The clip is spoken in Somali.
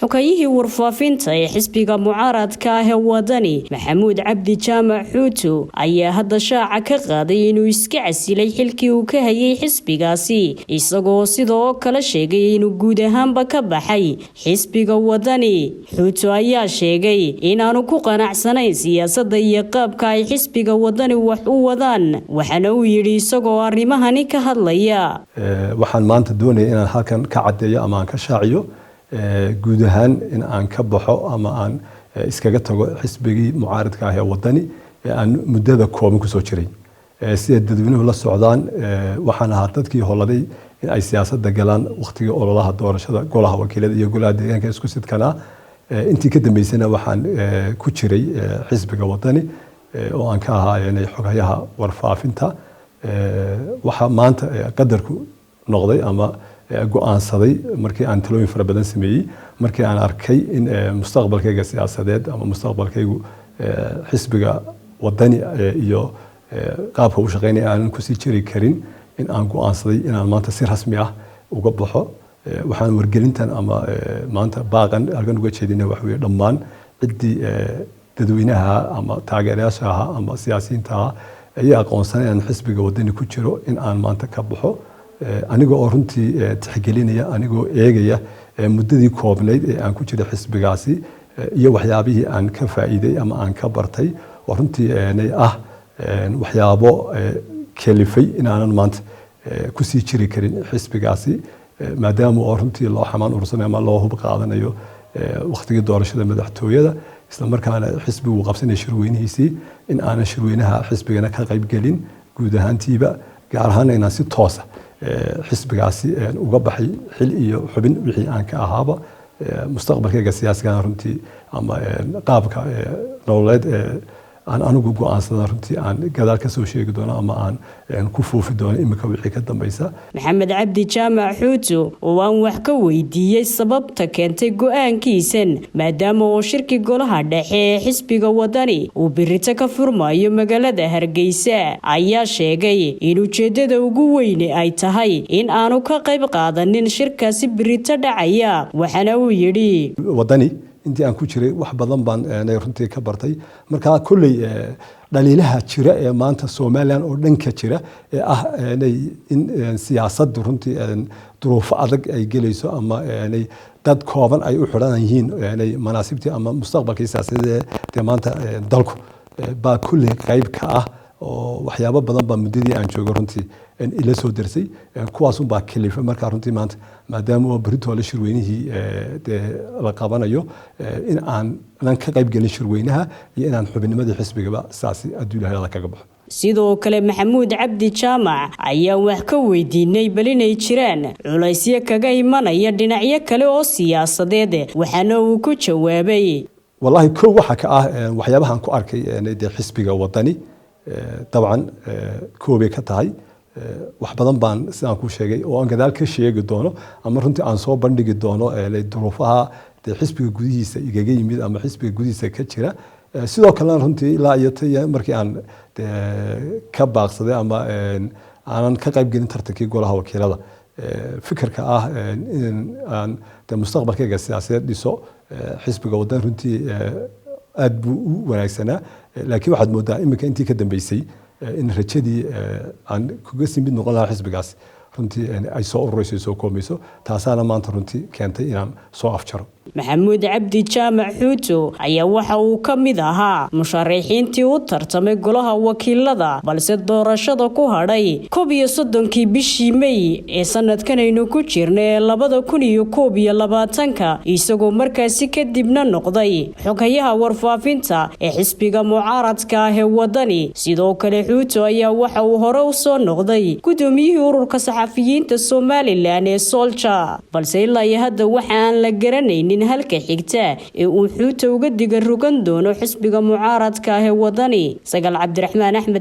Xogayihii warfaafinta ee xisbiga mucaaradka ah ee Wadani, Maxamuud Cabdi Jaamac Xuuto, ayaa hadda shaaca ka qaaday inuu iska casilay xilkii uu ka hayay xisbigaasi, isagoo sidoo kale sheegay inuu guud ahaanba ka baxay xisbiga Wadani. Xuuto ayaa sheegay inaanu ku qanacsanayn siyaasadda iyo qaabka ay xisbiga Wadani wax u wadaan, waxaana uu yidhi isagoo arrimahani ka hadlaya: Waxaan maanta doonaya inaan halkan ka caddeeyo ama aan ka shaaciyo guud ahaan in aan ka baxo ama aan iskaga tago xisbigii mucaaridka ah ee Wadani ee aan muddada kooban kusoo jiray. Sida dadweynuhu la socdaan, waxaan ahaa dadkii holaday in ay siyaasadda galaan waqtigii ololaha doorashada golaha wakiilada iyo golaha deegaanka isku sidkanaa. Intii ka dambeysana waxaan ku jiray xisbiga Wadani oo aan ka ahaa xoghayaha warfaafinta. Waxaa maanta qadarku noqday ama go-aansaday, markii aan talooyin fara badan sameeyey, markii aan arkay in mustaqbalkayga siyaasadeed ama mustaqbalkaygu xisbiga Wadani iyo qaabka u shaqeynaya aanan kusii jiri karin, in aan go-aansaday inaan maanta si rasmi ah uga baxo. Waxaan wargelintan ama maanta baaqan halkan uga jeedina waxa weye dhammaan ciddii dadweynaha ama taageerayaasha ahaa ama siyaasiyiinta ahaa ayaa aqoonsan inaan xisbiga Wadani ku jiro in aan maanta ka baxo, aniga oo runtii tixgelinaya, anigoo eegaya muddadii koobnayd ee aan ku jiray xisbigaasi iyo waxyaabihii aan ka faa'iiday ama aan ka bartay, oo runtii ah waxyaabo kelifay inaanan maanta kusii jiri karin xisbigaasi, maadaama oo runtii loo xamaan urursanayo ama loo hub qaadanayo waqtigii doorashada madaxtooyada, isla markaana xisbigu qabsanaya shirweynihiisii, in aanan shirweynaha xisbigana ka qaybgelin guud ahaantiiba, gaar ahaana inaan si toosa xisbigaasi uga baxay, xil iyo xubin wixii aan ka ahaaba. Mustaqbalkayga siyaasigana runtii ama qaabka nololeed aan anigu go-aansada runtii aan gadaal kasoo sheegi doono ama aan ku foofi doono imika wixii ka dambeysa. Maxamed Cabdi Jaamac Xuuto oo aan wax ka weydiiyey sababta keentay go-aankiisan, maadaama oo shirki golaha dhexe ee xisbiga Wadani uu birito ka furmayo magaalada Hargeysa, ayaa sheegay in ujeedada ugu weyne ay tahay in aanu ka qayb qaadanin shirkaasi birito dhacaya, waxaana uu yidhi: Wadani intii aan ku jiray wax badan baan runtii ka bartay. Marka kolley dhaliilaha jira ee maanta Somaliland oo dhanka jira ee ah in siyaasaddu runtii duruufo adag ay gelayso ama dad kooban ay u xidhan yihiin manaasibtii ama mustaqbalkii siyaasadeed dee maanta dalku baa kolley qayb ka ah, oo waxyaabo badan baa muddadii aan joogo runtii ila soo darsay. Kuwaasunbaa kalifa markaa runtii maanta, maadaama oo beritoole shirweynihii dee la qabanayo, in aanan ka qayb gelin shirweynaha iyo inaan xubinnimadii xisbigaba saasi hadduu Ilahay kaga baxo. Sidoo kale Maxamuud Cabdi Jaamac ayaa wax ka weydiinay bal inay jiraan culaysyo kaga imanaya dhinacyo kale oo siyaasadeed, waxaana uu ku jawaabay: Wallaahi, kow waxa ka ah waxyaabahan ku arkay dee xisbiga Wadani dabcan koobay ka tahay. Wax badan baan, sidaan kuu sheegay, oo aan gadaal ka sheegi doono ama runtii aan soo bandhigi doono duruufaha dee xisbiga gudihiisa igaga yimid ama xisbiga gudihiisa ka jira. Sidoo kalena runtii ilaa iyo tay markii aan ka baaqsaday ama aanan ka qayb gelin tartankii golaha wakiilada, fikirka ah in aan de mustaqbalkayga siyaasadeed dhiso xisbiga Wadan runtii aad buu u wanaagsanaa, laakiin waxaad moodaa iminka intii ka dambeysay in rajadii aan kaga sii mid noqon lahaa xisbigaas runtii ay soo ururayso, soo koomayso. Taasaana maanta runtii keentay inaan soo afjaro. Maxamuud Cabdi Jaamac Xuuto ayaa waxa uu ka mid ahaa musharaxiintii u tartamay golaha wakiilada, balse doorashada ku hadhay 31-kii bishii Mey ee sanadkan aynu ku jirna ee 2021-ka, isagoo markaasi kadibna noqday xoghayaha warfaafinta ee xisbiga mucaaradka ah ee Wadani. Sidoo kale Xuuto ayaa waxa uu hore usoo noqday gudoomiyihii ururka saxafiyiinta Somaliland ee SOLJA, balse ilaa iyo hadda waxa aan la garanaynin halka xigta ee uu Xuuta uga diga rogan doono xisbiga mucaaradka ah ee Wadani. Sagaal Cabdiraxmaan Axmed.